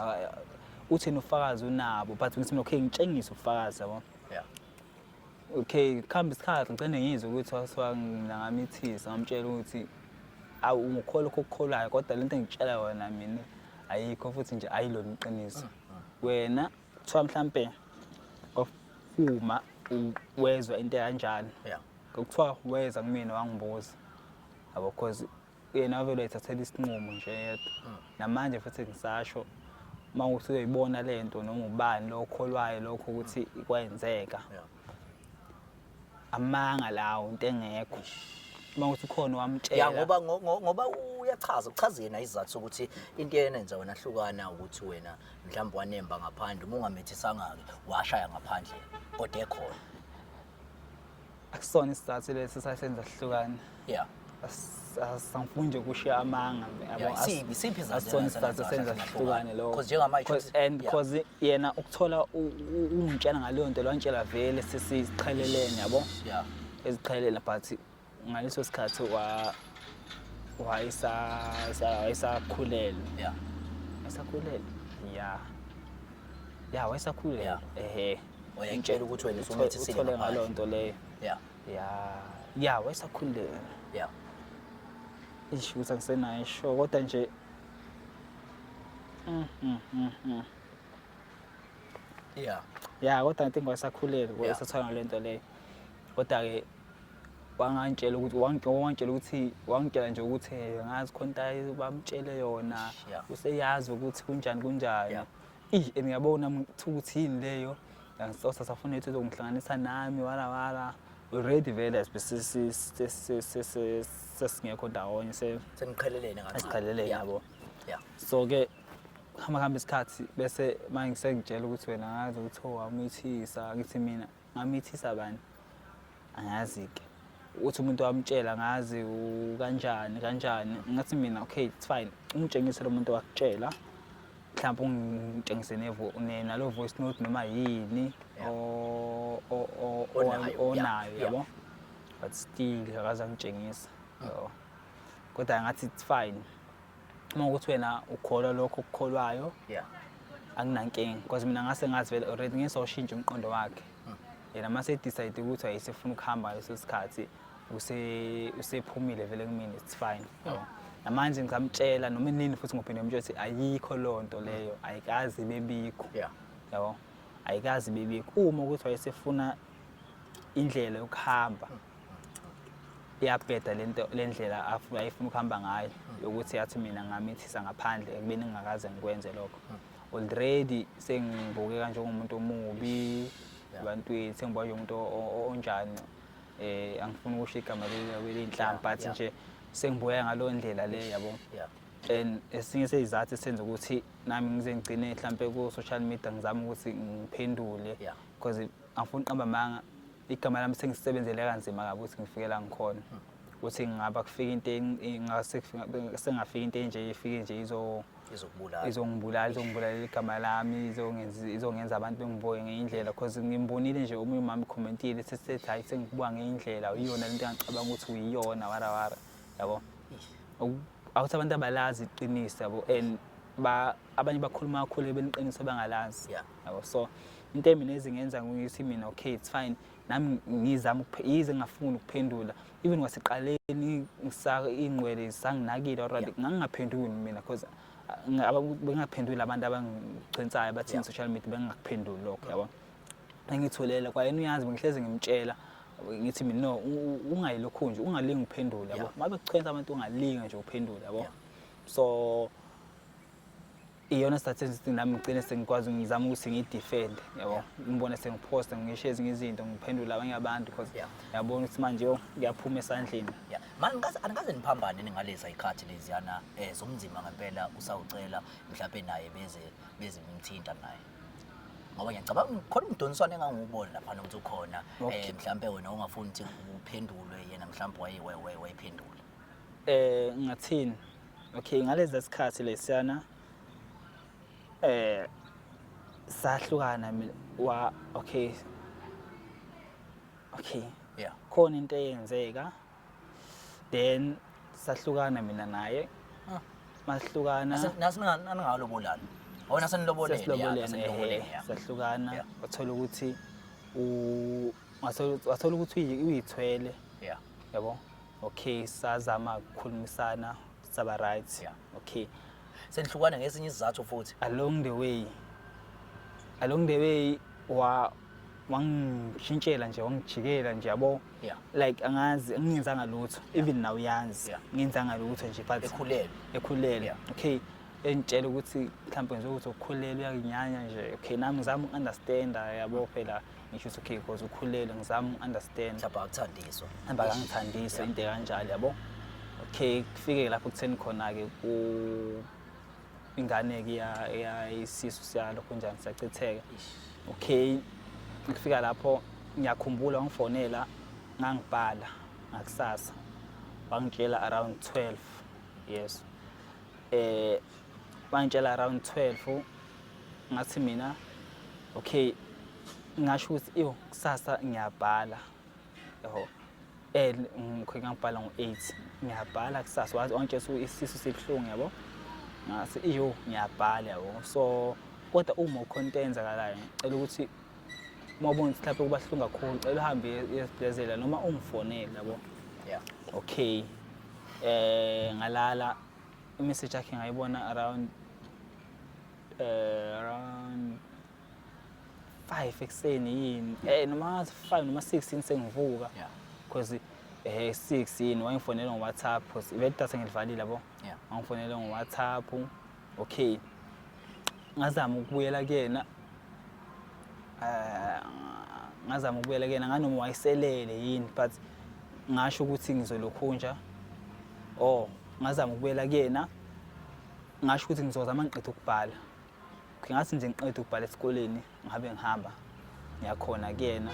Uthi yena ufakazi unabo but ngithi mina okay ngitshengise ubufakazi yabo. Yeah. Okay, kuhamba isikhathi ngigcine ngizwe ukuthi wasuka mina ngamithisa ngamtshela ukuthi awu ungukholwa lokho okukholwayo kodwa lento engitshela yona mina ayikho futhi nje ayilona iqiniso. Wena kuthiwa mhlampe kwafuma wezwa into ekanjani. Yeah. Kuthiwa weza kumina wangibuza. Yabo cause yena wavele wayithathela isinqumo nje yedwa. Namanje futhi ngisasho uma ukuthi uyoyibona lento noma ubani lo okholwayo lokho ukuthi kwenzeka. Yeah. Amanga lawo into engekho. Uma ukuthi ukhona wamtshela. Ya ngoba ngoba uyachaza uchaza yena isizathu sokuthi into yenenza wena hlukana ukuthi wena mhlawumbe wanemba ngaphandle uma ungamithisanga-ke washaya ngaphandle kodwa ekhona. Akusona isizathu lesi sasenza sihlukane. Yeah. Asangifuni nje ukushiya amanga yabo. Yeah, isiphi isizathu Asisona esenza isizathu esenza sihlukane lokho. Because njengamanje And yeah. because yena ukuthola ungitshela ngaleyo nto lwantshela vele sesiqhelelene yabo. Yeah. Eziqhelelene but ngaleso sikhathi wayesakhulelwe. Yeah. Wayesakhulelwe. Yeah. Yeah, wayesakhulelwe. Yeah. Ehhe. Wayekutshela ukuthi wena usumithisile Uthole ngaphandle. ngaleyo nto leyo. Yeah. Yeah. Yeah, wayesakhulelwe. Yeah. Eish, ukuthi angisenayo sure kodwa nje Yeah. Yeah, kodwa I think wayesakhulelwe, Yeah. wayesathola ngale nto leyo. Kodwa ke wangantshela ukuthi wangitshela ukuthi wangitshela nje ukuthi ngazi khona into bamtshele yona Yeah. useyazi ukuthi kunjani kunjani. Yeah. Ih, and ngiyabona ukuthi yini leyo. Ngisosa safuna ukuthi uzongihlanganisa nami wala wala. Already vele sesingekho ndawonye Seniqhelelene kancane. Esiqhelelene Yeah. yabo. Yeah. So ke hamba hamba isikhathi bese manje sengitshela ukuthi wena ngazi ukuthi wamithisa ngithi mina ngamithisa bani angazi ke uthi umuntu wamtshela ngazi kanjani kanjani ngathi mina okay it's fine ungitshengise lo muntu wakutshela mhlawumbe ungitshengise nalo voice note noma yini onayo yabo but still akaze angitshengisa kodwa ngathi it's fine uma ukuthi wena ukholwa lokho okukholwayo yeah anginankinga because mina ngase ngazi vele already ngisoshintsha umqondo wakhe yena mase decide ukuthi ayisefuna ukuhamba leso sikhathi usephumile vele kumina it's fine yabo namanje ngisamtshela noma inini futhi ngophinde ngimtshela ukuthi ayikho loo nto leyo ayikaze bebikho yeah yabo ayikaze bebikho uma ukuthi wayesefuna indlela yokuhamba iyabheda lento lendlela ayifuna ukuhamba ngayo yokuthi yathi mina ngamithisa ngaphandle ekubeni ngingakaze ngikwenze lokho already sengibukeka njengomuntu omubi ebantwini sengibuka njengomuntu onjani angifuni ukusho igama lelinhlamba but nje sengibuya ngalo ndlela le yabo and esinye sezizathu esenza ukuthi nami ngize ngigcine mhlampe ku social media ngizama ukuthi ngiphendule because angifuni uqamba amanga igama lami sengisebenzele kanzima kabi ukuthi ngifike la ngikhona ukuthi ngingaba kufika into ingase sengafika into enje ifike nje izokubulala izongibulala izongibulalela igama lami izongenza abantu bengibuke ngenye indlela because ngimbonile nje omunye umama ukhomentile sesethi hayi sengibuka ngenye indlela uyiyona lento engicabanga ukuthi uyiyona wara wara yabo awuthi abantu abalazi iqiniso yabo and Ba abanye bakhuluma kakhulu beniqiniso bangalazi. Yabo. So into emina ezingenza ngithi mina okay, it's fine, nami ngizama yize ngingafuni ukuphendula, even kwaseqaleni ngisa ingqwele sanginakile already, ngangingaphenduli mina because bengingaphenduli abantu abangigcinsayo bathi social media, bengingakuphenduli lokho, yabo. Engithulela kwayena uyazi, bengihlezi ngimtshela ngithi mina no, ungayilokhu nje, ungalingi uphendule, yabo. Uma bekuchwensa abantu ungalingi nje uphendule, yabo. So iyona strategy nami ngigcine sengikwazi ngizama ukuthi ngiyidefend, yabo. Ngibone sengiphosta, ngisho ezinye izinto, ngiphendula abanye abantu because yabona ukuthi manje yo kuyaphuma esandleni. Yeah. Manje ngikaze anikaze niphambane ningaleza ikhathi leziyana zomzima ngempela usawucela mhlawumbe naye beze bemthinta naye. Ngoba ngiyacabanga khona umdonswana engangiwubona lapha ukuthi ukhona mhlawumbe wena ungafuni ukuthi uphendulwe, yena mhlawumbe waye wayephendula. Ngathini? Okay, ngalezi sikhathi lesiyana sahlukana mina wa okay. Khona into eyenzeka then sahlukana mina naye. Mahlukana. Nasiningalobolana. Wena senilobolene. Sesilobolene, sahlukana, wathola ukuthi u wathola ukuthi uyithwele. Yabo. Okay, sazama ukukhulumisana, saba right. Okay. Senihlukana ngesinye isizathu futhi. Along the way wa wangishintshela nje, wangijikela nje, yabo. Like angazi ngingenzanga lutho, even now uyazi ngingenzanga lutho nje, but ekhulelwe. Ekhulelwe. Okay, engitshela ukuthi mhlawumbe nje ukuthi ukhulelwe uyakunyanya nje. Okay, nami ngizama uku-understanda, yabo, phela ngisho ukuthi okay, because ukhulelwe, ngizama uku-understand. Mhlawumbe akuthandiswa. Mhlawumbe akangithandiswa, into ekanjalo, yabo. Okay, kufike lapho kutheni khona-ke ku ingane-ke iya isisu siyalokho njani siyachitheka. Okay, kufika lapho ngiyakhumbula wangifonela, ngangibhala ngakusasa, wangitshela around 12, yes, wangitshela around 12, ngathi mina okay, ngasho ukuthi iyo kusasa ngiyabhala, yabo, ngikho ngangibhala ngo-8, ngiyabhala kusasa. Wathi wangitshela ukuthi isisu sibuhlungu, yabo, ngathi iyo ngiyabhala, yabo. So kodwa uma ukhona into eyenzakalayo, ngicela ukuthi uma ubona ukuthi mhlawumbe kuba buhlungu kakhulu, cela uhambe uye esibhedlela noma ungifonele, yabo. Okay, ngalala, imessage yakhe ngayibona around 5 ekuseni yini, noma 5 noma 6 yini, sengivuka because 6 yini, wangifonela ngo-WhatsApp because vele idatha ngilivalile, yabo. Wangifonela ngo-WhatsApp. Okay, ngazama ukubuyela kuyena, ngazama ukubuyela kuyena nganoma wayeselele yini, but ngasho ukuthi ngizolokhunja, oh, ngazama ukubuyela kuyena, ngasho ukuthi ngizozama ngiqeda ukubhala. Okay, ngathi nje ngiqeda ukubhala esikoleni ngabe ngihamba ngiyakhona kuyena.